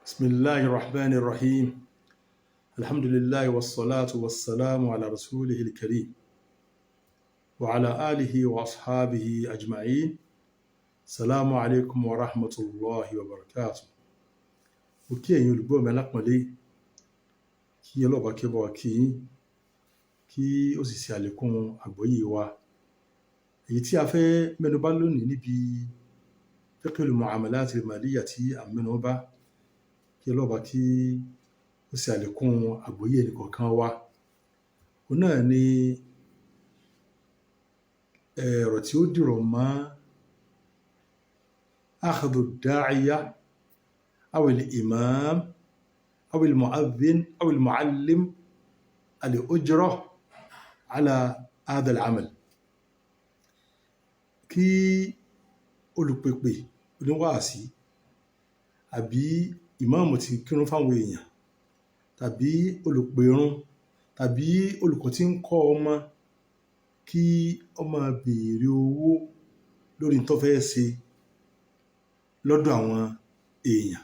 بسم الله الرحمن الرحيم. الحمد لله والصلاة والسلام على رسوله الكريم وعلى آله وأصحابه أجمعين. السلام عليكم ورحمة الله وبركاته. Mo kí ẹ̀yin olùgbọ́ mi alápọ̀nlé, kí ọlọ́ba kí ó bá wa kí yín, kí ó sì ṣe àlékún àgbọ́yé wa. Èyí tí a fẹ́ mẹ́nubà lónìí níbi fiqhul muamalat al-maliyya tí à ń mẹ́nubà, kí ọlọ́ba kí ó ṣe àlékún àgbọ́yé ẹnìkọ̀ọ̀kan wa. Òun náà ni ọ̀rọ̀ tí ó dìrọ̀ mọ́ akhdhu ad-da'iya aw al-imam aw al-mu'adhdhin aw al-mu'allim al-ujra ala hadha al-amal. Kí olùpèpè oníwàásí àbí ìmáàmù tí ń kírun fáwọn èèyàn tàbí olùpèrun tàbí olùkọ́ tí ń kọ́ ọmọ kí ó máa béèrè owó lórí tó fẹ́ ṣe lọ́dọ̀ àwọn èèyàn.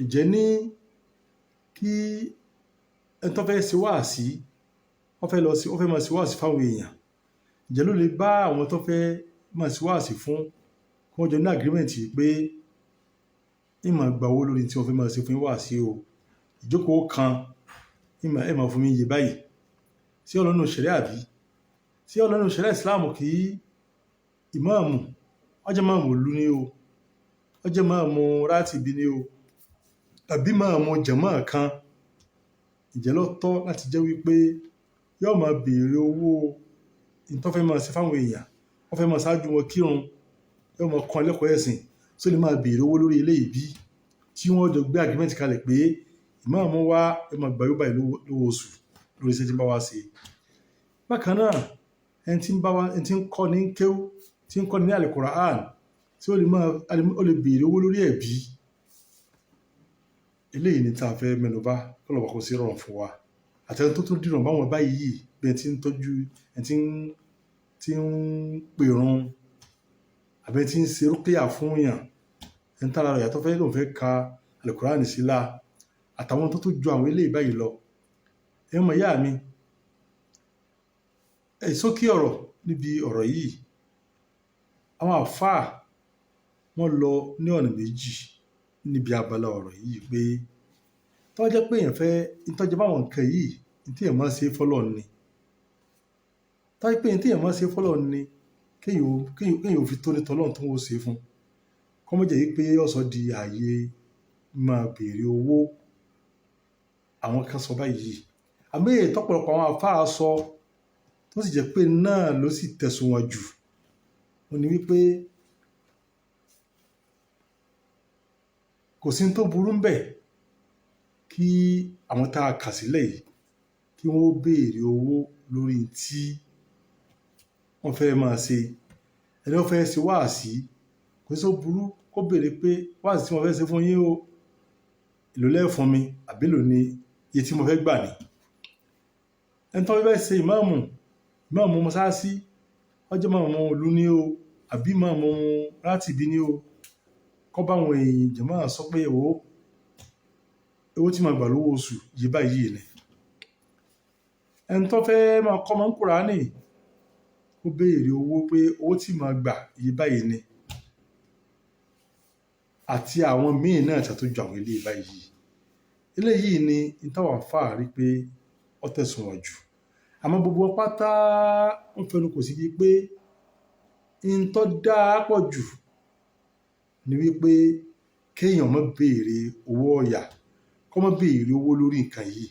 Ǹjẹ́ ní kí ẹni tó fẹ́ ṣe wáàsí, ó fẹ́ lọ sí, ó fẹ́ máa ṣe wáàsí fáwọn èèyàn, ǹjẹ́ ló lè bá àwọn tó fẹ́ máa ṣe wáàsí fún kí wọ́n jọ ní agreement pé ń máa gba owó lórí tí wọ́n fẹ́ máa ṣe fún wáàsí o, ìjókòó kan ẹ máa fún mi iye báyìí? Sí ọlọ́nà ṣẹ̀ríà àbí sí ọlọ́nà ṣẹ̀ríà Islam, kí ìmáàmù, ó jẹ́ máàmù ìlú ní o, ó jẹ́ máàmù rátìbí ní o, tàbí máàmù jàmáà kan, ǹjẹ́ ló tọ́ láti jẹ́ wípé yóò máa béèrè owó n tó fẹ́ máa ṣe fáwọn èèyàn? Wọ́n fẹ́ máa ṣáájú wọn kírun, yóò máa kọ́ lẹ́kọ̀ọ́ ẹ̀sìn, tó lè máa béèrè owó lórí eléyìí bí tí wọ́n jọ gbé agreement kalẹ̀ pé ìmáàmù wa, ẹ máa gbà yóò báyìí lówó oṣù lórí iṣẹ́ tí ń bá wa ṣe? Bákan náà, ẹni tí ń bá wa, ẹni tí ń kọ́ ní kéwú, tí ń kọ́ ní Al-Qur'an, tí ó lè máa, ó lè béèrè owó lórí ẹ̀bí? Eléyìí ni tá a fẹ́ mẹ́nubà, kọ́lọ́ba kó sí rọrùn fún wa. Àti ẹni tó tún dìrọ̀ báwọn báyìí, bí ẹni tí ń tọ́jú, ẹni tí ń pèrun, àbí ẹni tí ń ṣe rúkìá fún yàn, ẹni tára rẹ̀ yàtọ̀ fẹ́ lóun fẹ́ ka Al-Qur'an sí la, àtàwọn tó tún ju àwọn eléyìí báyìí lọ. Ẹ mọ̀ ìyá mi, ẹ sókè ọ̀rọ̀ níbi ọ̀rọ̀ yìí. Àwọn àfáà, wọ́n lọ ní ọ̀nà méjì níbi abala ọ̀rọ̀ yìí pé tó jẹ́ pé èèyàn fẹ́ ìtọ́jú báwọn nǹkan yìí tí èèyàn máa ń ṣe fọ́lọ́run ni, tó jẹ́ pé tí èèyàn máa ń ṣe fọ́lọ́run ni, kéèyàn ò fi tó ní tọ́lọ́run tó ń ṣe fún, kó má jẹ́ wípé ó sọ di ààyè máa béèrè owó. Àwọn kan sọ báyìí, àmọ́ èyí tọ́pọ̀lọpọ̀ àwọn àfáà sọ, tó sì jẹ́ pé náà ló sì tẹ̀sùn wọn jù, ó ní wípé kò sí tó burú ńbẹ̀ kí àwọn tá a kà sílẹ̀ yìí kí wọ́n béèrè owó lórí tí wọ́n fẹ́ máa ṣe. Ẹni wọ́n fẹ́ ṣe wáàsí, kò sí tó burú kó béèrè pé wáàsí tí wọ́n fẹ́ ṣe fún yín o, èló lẹ́ fún mi, àbí èló ni iye tí mo fẹ́ gbà ní. Ẹni tó fẹ́ ṣe ìmáàmù, ìmáàmù mọ́sálásí, ó jẹ́ ìmáàmù ìlú ní o, àbí ìmáàmù rátìbí ní o, kó bá àwọn èèyàn jàmáà sọ pé owó tí màá gbà lówó oṣù yìí báyìí ni. Ẹni tó fẹ́ máa kọ́ ọmọ ní Kùránì, ó béèrè owó pé owó tí màá gbà yìí báyìí ni. Àti àwọn míì náà tí a tó ju àwọn eléyìí báyìí. Eléyìí ni n táwọn àfáà rí pé ó tẹ̀sùn wọn jù. Àmọ́ gbogbo wọn pátá ń fẹnu kò sí pé n tó dáa pọ̀ jù ni wípé kéèyàn má béèrè owó ọ̀yà, kó má béèrè owó lórí nǹkan yìí.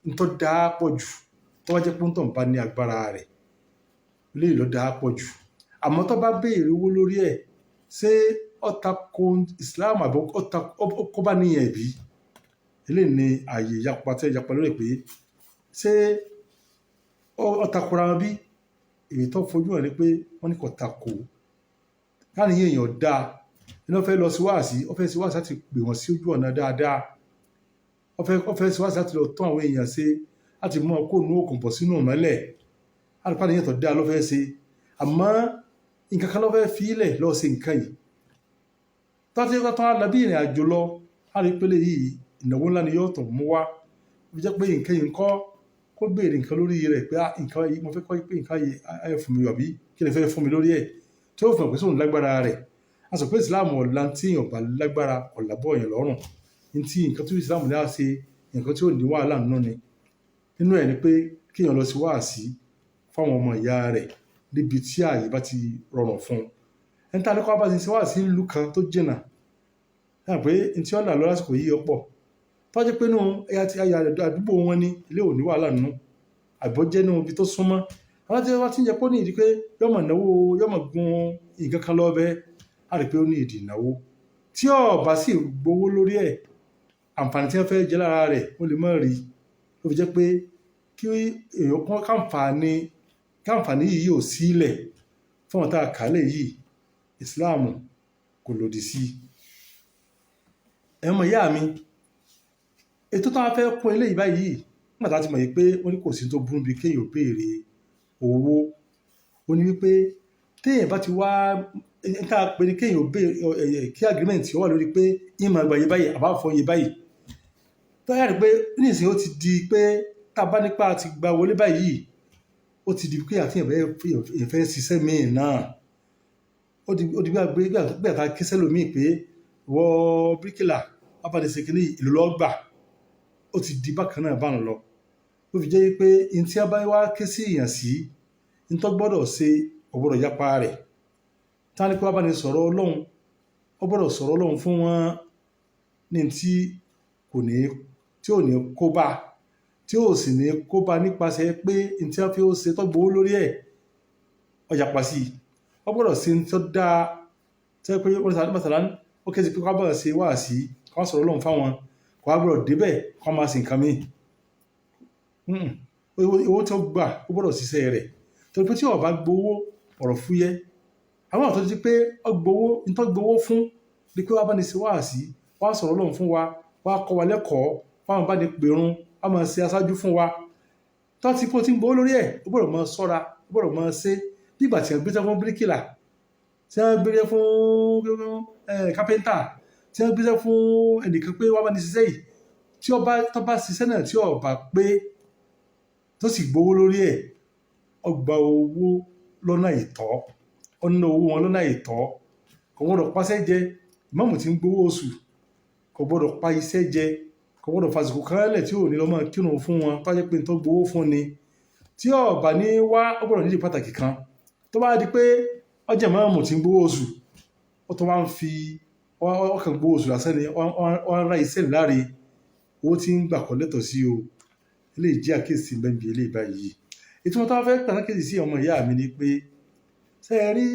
N tó dáa pọ̀ jù, tó bá jẹ́ pé òǹtọ̀hún bá ní agbára rẹ̀, eléyìí ló dáa pọ̀ jù. Àmọ́ tó bá béèrè owó lórí ẹ̀, ṣé ó tako Islam àbí ó kó bá níyẹn ẹ̀bí? Eléyìí ni ààyè ìyapa tí ẹ yapa lórí ẹ̀ pé ṣé ó takora wọn bí? Èyí tó fojú hàn ni pé wọ́n ní kò tako. Káníyàn èèyàn dáa, ẹni wọ́n fẹ́ lọ sí wáàsí, ó fẹ́ sí wáàsí láti pè wọ́n sí ojú ọ̀nà dáadáa. Ó fẹ́ sí wáàsí láti lọ tún àwọn èèyàn ṣe, láti mú wọn kó nínú òkùnkùn bọ̀ sínú ìmọ́lẹ̀. Á rí pé àníyàn tó dáa ló fẹ́ ṣe. Àmọ́ nǹkan kan ló fẹ́ fi í lẹ̀ lọ ṣe nǹkan yìí. Tó bá ti tán lọ bí ìrìn àjò lọ, Á rí pé léyìí ìnáwó ńlá ni yóò tún mú wá. Ó fi jẹ́ pé nǹkan yìí ń kọ́ kó béèrè nǹkan lórí rẹ̀ pé nǹkan yìí mo fẹ́ kọ́ pé nǹkan yìí ẹ fún mi àbí kí lẹ fẹ́ fún mi lórí ẹ̀, tí ó fi hàn pé sóun lágbára rẹ̀. A sọ pé Islam ọ̀la tí èèyàn bá lágbára ọ̀làbọ̀ èèyàn lọ́rùn. Ní tí nǹkan tí Islam ní á ṣe, nǹkan tí ò ní wàhálà nínú ni. Nínú ẹ̀ ni pé kí èèyàn lọ sí wáàsí fáwọn ọmọ ìyá rẹ̀ níbi tí ààyè bá ti rọrùn fún un. Ẹni tá a ní kó bá ti ṣe wáàsí ìlú kan tó jìnnà, yàrá pé ní tí ó là lọ lásìkò yìí ọ̀pọ̀. Tó jẹ́ pé nínú ẹ̀yà tí ẹ̀yà àdúgbò wọn ní ilé ò ní wàhálà nínú, àbí ó jẹ́ nínú ibi tó súnmọ́. Àwọn tí wọ́n ti ń jẹ́ pé ó ní ìdí pé yóò máa náwó, yóò máa gun nǹkan kan lọ bẹ́ẹ̀, á rí pé ó ní ìdí ìnáwó. Tí ó bá sì gbowó lórí ẹ̀, àǹfààní tí wọ́n fẹ́ jẹ lára rẹ̀ ó lè má rí. Ó fi jẹ́ pé kí èèyàn kọ́ káǹfààní, káǹfààní yìí yóò sílẹ̀ fún àwọn tá a kà lẹ̀ yìí, Islam kò lòdì sí i. Ẹ̀yin ọmọ ìyá mi, ètò tí wọ́n fẹ́ kún eléyìí báyìí, nígbà tí a ti mọ̀ pé wọ́n ní kò sí tó burú bí kéèyàn béèrè owó. Ó ní wípé tí èèyàn bá ti wá, ní ká pè ní kéèyàn béèrè, kí agreement ó wà lórí pé ìmọ̀ àgbà yé báyìí, àbá fọ́ yé báyìí. Tó yà rí pé nísìnyí ó ti di pé tá a bá nípa ti gba wọlé báyìí, ó ti di pé àti èèyàn fẹ́ ṣiṣẹ́ míì náà. Ó di bí àtà ké sẹ́lòmíì pé wọ bíríkìlà, wá bá ní ṣe kíní ìlú lọ́ gbà. Ó ti di bákan náà bá ń lọ. Ó fi jẹ́ pé ohun tí a bá wá ké sí èèyàn sí, ohun tó gbọ́dọ̀ ṣe, kò gbọ́dọ̀ yapa rẹ̀. Tá ní pé wá bá ní sọ̀rọ̀ Ọlọ́run, ó gbọ́dọ̀ sọ̀rọ̀ Ọlọ́run fún wọn ní tí kò ní, tí ò ní kó bá, tí ò sì ní kó bá nípasẹ̀ pé ohun tí a fi ó ṣe tó gbowó lórí ẹ̀, ó yapa sí i. Ó gbọ́dọ̀ ṣe ohun tó dáa, tí ó jẹ́ pé wọ́n ní màsálán, ó ké sí pé kó bá ṣe wáàsí, kó sọ̀rọ̀ Ọlọ́run fáwọn, kó wá gbọ́dọ̀ débẹ̀ kó máa ṣe nǹkan míì. Owó tí ó gbà, ó gbọ́dọ̀ ṣiṣẹ́ rẹ̀. Torí pé tí ó bá gbowó, ọ̀rọ̀ fúyẹ́. Àwọn tó ti pé ó gbowó, ohun tó gbowó fún ni pé wá bá ní ṣe wáàsí, wá sọ̀rọ̀ Ọlọ́run fún wa, wá kọ́ wa lẹ́kọ̀ọ́, wá máa bá ní pèrun, wá máa ṣe aṣáájú fún wa. Tó ti pé ó ti ń gbowó lórí ẹ̀, ó gbọ́dọ̀ máa ṣọ́ra, ó gbọ́dọ̀ máa ṣe. Bí ìgbà tí wọ́n gbéṣẹ́ fún bíríkìlà, tí wọ́n gbéṣẹ́ fún kápẹ́ńtà, tí wọ́n gbéṣẹ́ fún ẹnìkan pé wá bá ní ṣiṣẹ́ yìí, tí ó bá, tó bá ṣiṣẹ́ náà tí ó bá pé tó sì gbowó lórí ẹ̀, ó gba owó lọ́nà àìtọ́, ó ná owó wọn lọ́nà àìtọ́. Kò gbọ́dọ̀ paṣẹ́ jẹ. Ìmáàmù tí ń gbowó oṣù kò gbọ́dọ̀ pa iṣẹ́ jẹ, kò gbọ́dọ̀ fàsìkò kan lẹ̀ tí ò ní lọ máa kírun fún wọn, tó jẹ́ pé tó gbowó fún ni. Tí ó bá ní wá, ó gbọ́dọ̀ nídìí pàtàkì kan. Tó bá di pé ó jẹ́ ìmáàmù tí ń gbowó oṣù, ó tún wá ń fi, ó kàn gbowó oṣù lásán ni, ó ń ra iṣẹ́ láre, owó tí ń gbà kọ́ lẹ́tọ̀ọ́ sí o. Eléyìí jẹ́ àkíyèsí bẹ́ẹ̀ bí eléyìí báyìí. Ètò tí wọ́n fẹ́ pàtàkì sí ọmọ ìyá mi ni pé, ṣé ẹ rí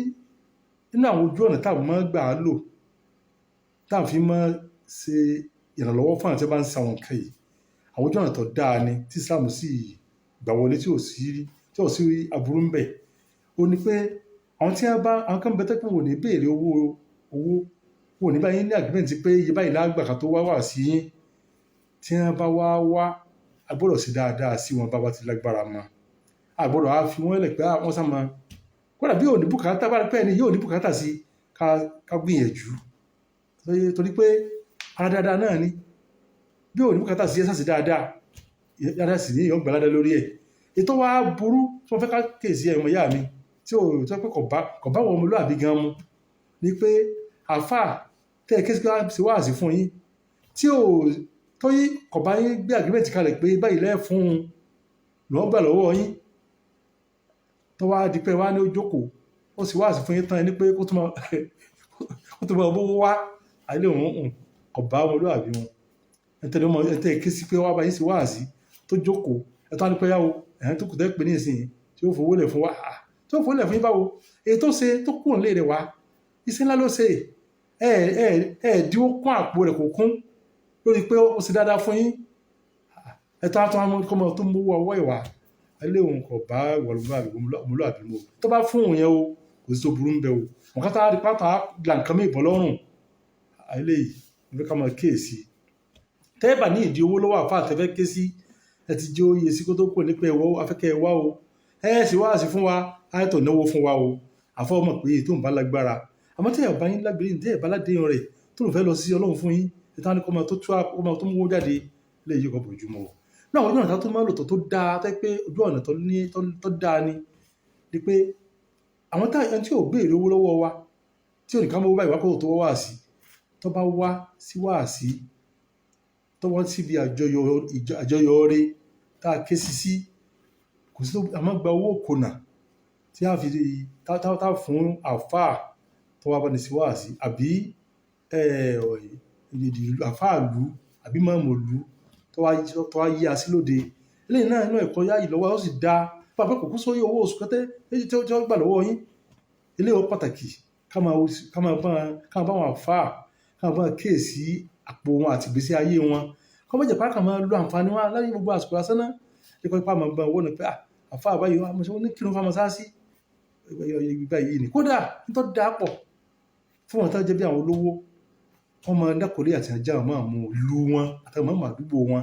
nínú àwọn ojú ọ̀nà tá a máa ń gbà á lò, tá a fi máa ṣe ìrànlọ́wọ́ fún àwọn tí wọ́n bá ń ṣe àwọn nǹkan yìí. Àwọn ojú ọ̀nà tó dáa ni tí Islam sì gbà wọlé tí ò sí aburú ń bẹ̀. Ó ní pé àwọn tí wọ́n bá, àwọn kan bẹ tẹ́ pé wọ́n ò ní béèrè owó, wọn ò ní bá yín ní agreement pé iye báyìí lágbà ká tó wá wá sí yín. Tí wọ́n bá wá wá, a gbọ́dọ̀ ṣe dáadáa sí wọn bá bá ti lágbára mọ́. A gbọ́dọ̀ á fi wọ́n lẹ̀ pé wọ́n sá mọ́. Kódà bí ò ní bùkátà, bá rí pé ẹni yóò ní bùkátà sí ká gbìyànjú. Torí pé ara dáadáa náà ni. Bí ò ní bùkátà sí ẹ sá sí dáadáa, dáadáa sì ní ìyẹn gbà ládàá lórí ẹ̀. Ètò wa burú tí wọ́n fẹ́ ká kíyèsí ẹ̀yin ọmọ ìyá mi, tí ò tó pé kò bá àwọn ọmọlúàbí gan mu, ni pé àlfáà tẹ́ ẹ ké sí wáàsí fún yín, tí ò tó yí kò bá yín gbé agreement kalẹ̀ pé báyìí lẹ́ fún un, lọ́ gbà lọ́wọ́ yín. Tó wá di pé wá ní ó jókòó, ó sì wáàsí fún yín tán ẹni pé kó tó máa bówó wá, àìlè òun hùn, kò bá ọmọlúàbí mu. Ẹ tẹ́ ẹ ké sí pé wá bá yín sí wáàsí tó jókòó, ẹ tó wá ní pé yáwo, ẹ̀hẹ́n tó kù tẹ́ pé ní ìsìn tí ó fowó lẹ̀ fún wa, tí ó fowó lẹ̀ fún yín báwo? Èyí tó ṣe tó kúrò nílé rẹ̀ wá, iṣẹ́ ńlá ló ṣe. Ẹ dínwó kún àpò rẹ̀ kò kún lórí pé ó ṣe dáadáa fún yín. Ẹ tó wá tó wá kọ́ mọ́ tó mú owó ọwọ́ ìwà, àìlè òun kò bá ọmọlúàbí mu. Tó bá fún òun yẹn o, kò sí tó burú ń bẹ o. Mọ̀ ká tá a rí pátá la nǹkan mí ìbọn lọ́rùn, àìlè yìí, mo fẹ́ ká máa kíyèsi. Tẹ́ ẹ bá ní ìdí owó lọ́wọ́ àfáà tẹ́ fẹ́ ké sí, ẹ ti jẹ́ oyè sí kó tó kúrò nípa ẹ̀wọ̀ afẹ́kẹ́ ẹ wá o. Ẹ sì wáàsí fún wa, á tó náwó fún wa o. Àfọ́ mọ̀ pé èyí tó ń bá lágbára. Àmọ́ tí ẹ bá yín lágbèrè, tí ẹ bá ládéhùn rẹ̀ tó lè fẹ́ lọ sí Ọlọ́run fún yín, Ìtàn ní kó máa tó tú, kó máa tó mú owó jáde, eléyìí kò bójú mu o. Náà ojú ọ̀nà tó máa ń lò tó dáa, tó jẹ́ pé ojú ọ̀nà tó ní tó dáa ni pé àwọn tá ẹni tí ò béèrè owó lọ́wọ́ wa, tí ò ní ká mú owó báyìí wá kó tó wá wáàsí, tó bá wá sí wáàsí, tó wá síbi àjọyọ̀ ore tá a ké sí sí, kò sí tó a máa gba owó kùnà tí a fi tá tá tá fún àlfáà tó wá bá ní sí wáàsí, àbí àlfáà ìlú àbí ìmáàmù ìlú tó wá yí a sí lóde. Eléyìí náà inú ẹ̀kọ́ yáyì lọ́wọ́, ó sì dáa. Bá pé kò kú sórí owó oṣù kẹ́tẹ́ tí wọ́n gbà lọ́wọ́ yín. Eléyìí ó pàtàkì ká máa bá àwọn àlfáà, ká máa bá wọn kíyèsí àpò wọn àti ìgbésí ayé wọn. Kó má jẹ́ pé a kàn máa lo àǹfààní wọn láyé gbogbo àsìkò lásán náà. Nípa pé a máa bá wọn wọ́n pé àlfáà báyìí, mo ṣe wọ́n ní kírun fún mọ́sálásí. Báyìí ni. Kódà ní tó dáa pọ̀ fún wọn tó jẹ́ bí àwọn olówó, wọ́n máa dákòólé àti ajá àwọn ìmáàmù ìlú wọn àti àwọn ìmáàmù àdúgbò wọn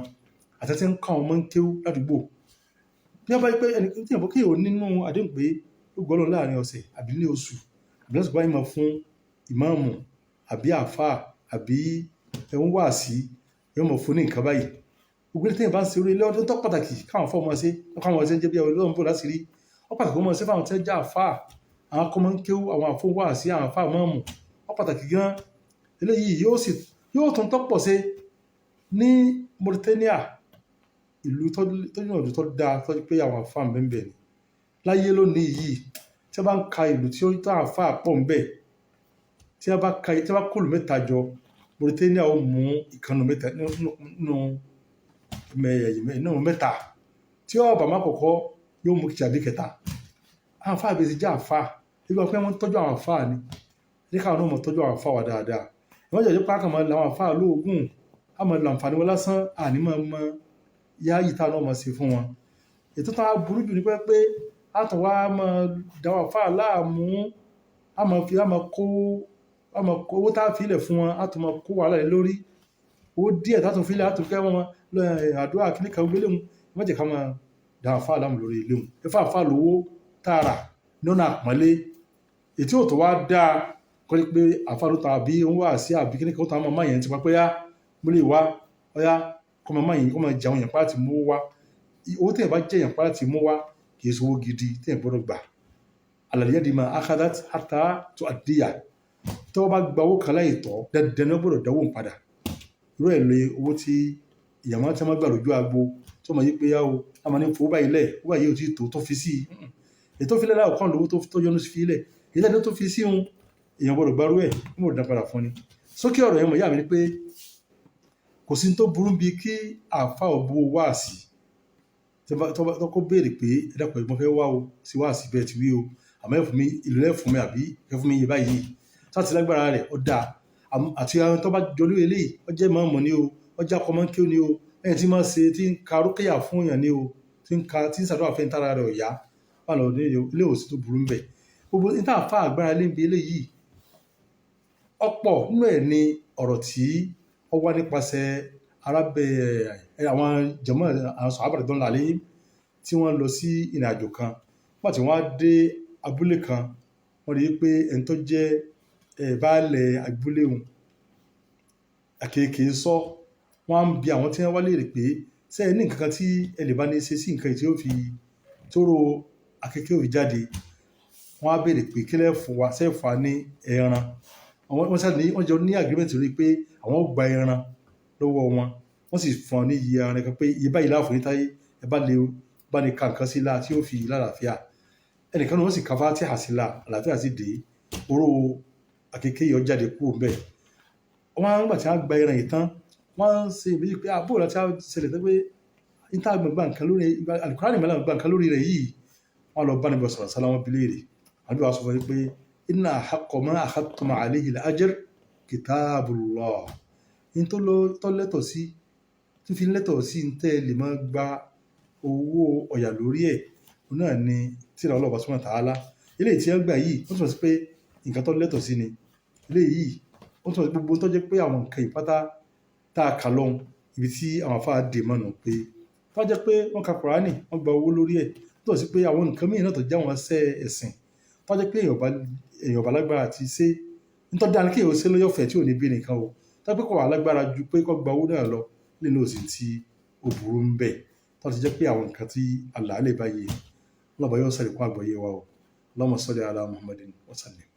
àti tí ń kọ́ àwọn ọmọ ń kéwú ládùúgbò. Bí wọ́n bá rí pé ẹni tí èèyàn kí èèyàn nínú àdéhùn pé ó gbọ́ lọ́run láàrin ọ̀sẹ̀ àbí ní oṣù àbí lọ́sẹ̀ báyìí, máa fún ìmáàmù àbí àlfáà àbí ẹ̀hún wáàsí, yóò máa fún ní nǹkan báyìí. Gbogbo eléyìí tí èèyàn bá ń ṣe orí ilé ọdún tó pàtàkì káwọn àfáà máa ṣe, káwọn ṣe ń jẹ́ bí Ọlọ́run bò láti rí. Ó pàtàkì kó máa ṣe fún àwọn tí wọ́n jẹ́ àlfáà, àwọn akọ́mọ ń kéwú, àwọn àfáà wáàsí, àwọn àlfáà ìmáàmù. Ó pàtàkì gan. Eléyìí yóò tún tọ́pọ̀ ṣe ní Mauritania, ìlú tó ní ọdún tó dáa tó jẹ́ pé àwọn àlfáà ń bẹ ńbẹ̀ ni. Láyé lónìí yìí, tí wọ́n bá ń ka ìlú tí ó tó àlfáà pọ̀ ń bẹ, tí wọ́n bá kó ìlú mẹ́ta jọ, Mauritania ó mú ìkan nínú mẹ́ta nínú mẹ́ta. Tí ó bá má kọ́kọ́, yóò mú kejì àbí kẹta. Àwọn àlfáà bí i ṣe jẹ́ àlfáà, bí wọ́n pé wọ́n ń tọ́jú àwọn àlfáà ni. Ẹ jẹ́ káwọn náà máa tọ́jú àwọn àlfáà wa dáadáa. Ẹ má jẹ́ pé a kàn máa lo àwọn àlfáà lóògùn, a máa lo àǹfààní wọn lásán, a ní máa mọ yááyì táwọn náà máa ṣe fún wọn. Ètò tó wá burú jù ní pé a tún wá máa dá àwọn àlfáà láàmú, a máa kó owó tá a fi lẹ̀ fún wọn, a tún máa kó wàhálà lé lórí. Owó díẹ̀ tá a tún fi lẹ̀, a tún kẹ́ wọn lọ àdúrà kíní kan gbé léhun. Ẹ má jẹ́ ká máa dá àwọn àlfáà láàmú lórí eléhun. Ẹ fún àlfáà lówó tààrà lọ́nà àpọ́nlé. Èyí tí ò tó wá dáa kọ́ ní pé àlfáà ló ta àbí ó ń wá sí àbí kíní kan ó ta máa máa yẹn ti pa pé yá, mo lè wá, ọ̀yá, kó máa máa yẹn, kó máa jẹ àwọn èèyàn pa láti mú owó wá. Owó tí èèyàn bá jẹ èèyàn pa láti mú wá kì í ṣe owó gidi tí èèyàn gbọdọ̀ gbà. Alal yadi ma akhadat hatta tuaddiya. Tí wọ́n bá gba owó kan láì tọ́, dandan ni wọ́n gbọdọ̀ dá owó òun padà. Irú ẹ̀ lè owó tí èèyàn máa tí wọ́n gbà lójú agbo, tí wọ́n máa yí pé yá o, a máa ní fowó báyìí lẹ̀, owó báyìí ò tí tó tó fi sí i. Èyí tó fi lẹ̀ láàkọ́ lówó tó yọnu sí fi lẹ̀. Èyí tẹ́ni tó fi sí òun, èèyàn gbọdọ̀ gbárù ẹ̀, wọ́n gbọdọ̀ dá padà fún ni. Sókè ọ̀rọ̀ yẹn mọ̀ ìyá mi ni pé kò sí tó burú bí kí àlfáà ó bu owó wáàsí. Tí wọ́n kó béèrè pé ẹ dákun, mo fẹ́ wá o sí wáàsí bẹ́ẹ̀ tí wí o, àmọ́ ẹ fún mi, ìlú ẹ fún mi àbí ẹ fún mi iye báyìí. Tí wọ́n ti lágbára rẹ̀, ó dáa. Àti àwọn tó bá jọ lórí eléyìí, ó jẹ́ ìmáàmù ni o, ó jẹ́ akọ́mọ́kéwú ni o, ẹni tí máa ń ṣe, tí ń ka rúkìá fún èèyàn ni o, tí ń ka, tí ń ṣàdúrà fún ẹni tára rẹ̀ ò yá. Wà lọ ní ilé ìwòsàn tó burú ń bẹ. Gbogbo ní tí àlfáà agbára lé níbi eléyìí, ọ̀pọ̀ nínú ẹ̀ ni ọ̀rọ̀ tí ó wá nípasẹ̀ arábẹ́ àwọn jàmáà àwọn sàhábà radiyallahu alaihim tí wọ́n lọ sí ìrìnàjò kan. Nígbà tí wọ́n á dé abúlé kan, wọ́n rí i pé ẹni tó jẹ́ baálẹ̀ abúlé òun, àkekèé sọ, wọ́n á ń bi àwọn tí wọ́n wá léèrè pé ṣé ẹ ní nǹkan kan tí ẹ lè bá ní ṣe sí nǹkan yìí tí ó fi tóró àkekèé ó fi jáde. Wọ́n á béèrè pé kí lẹ fún wa, ṣé ẹ fún wa ní ẹran. Wọ́n sá ní, wọ́n jọ ní agreement lórí pé àwọn ó gba ẹran lọ́wọ́ wọn. Wọ́n sì fún wọn ní iye ẹran kan pé iye báyìí láàfún yín táyé ẹ bá lè bá ní ka nǹkan sí lára tí ó fi lálàáfíà. Ẹnìkan ní wọ́n sì ka Fátíhà sí lára, àlàáfíà sì dé. Oró àkekèé yìí ó jáde kúrò níbẹ̀. Wọ́n á nígbà tí wọ́n gba ẹran yìí tán, wọ́n ń ṣe ìbéèrè pé àbúrò láti ṣẹlẹ̀ tó pé ní tá gba nǹkan lórí Al-Qur'ani mẹ́la gba nǹkan lórí rẹ̀ yìí. Wọ́n lọ bá Ànábì sallallahu alaihi wasallam, wọ́n bi léèrè. Ànábì wá sọ fún wọn pé inna ahaqqa ma akhadtum alayhi al-ajr kitabullah. Ní tó lọ tó lẹ́tọ̀ sí, tó fi lẹ́tọ̀ sí ní tẹ́ ẹ lè máa gba owó ọ̀yà lórí ẹ̀, òun náà ni tírà Ọlọ́run subhanahu wa ta'ala. Eléyìí tí wọ́n gbà yìí, ó túmọ̀ sí pé nǹkan tó lẹ́tọ̀ sí ni. Eléyìí, ó túmọ̀ sí gbogbo tó jẹ́ pé àwọn nǹkan ìpátá tá a kà lọ́hùn, ibi tí àwọn àlfáà dè mọ́nu pé tó jẹ́ pé wọ́n ka Kùránì, wọ́n gba owó lórí ẹ̀, ó túmọ̀ sí pé àwọn nǹkan mìíràn náà tó jẹ́ àwọn iṣẹ́ ẹ̀sìn, tó jẹ́ pé èèyàn bá lágbára àti ṣe, nítorí dáa ni kí èèyàn ṣe lọ́yọ̀fẹ́ tí ò ní bí nìkan o. Tó Tàbí kò wà lágbára ju pé kó gba owó náà lọ nínú òsì tí ó burú ń bẹ̀. Tó ti jẹ́ pé àwọn nǹkan tí àlàálẹ̀ báyìí, Ọlọ́run yóò sàlékún àgbọ́yé wa o. Allahumma salli ala Muhammadin wa sallim.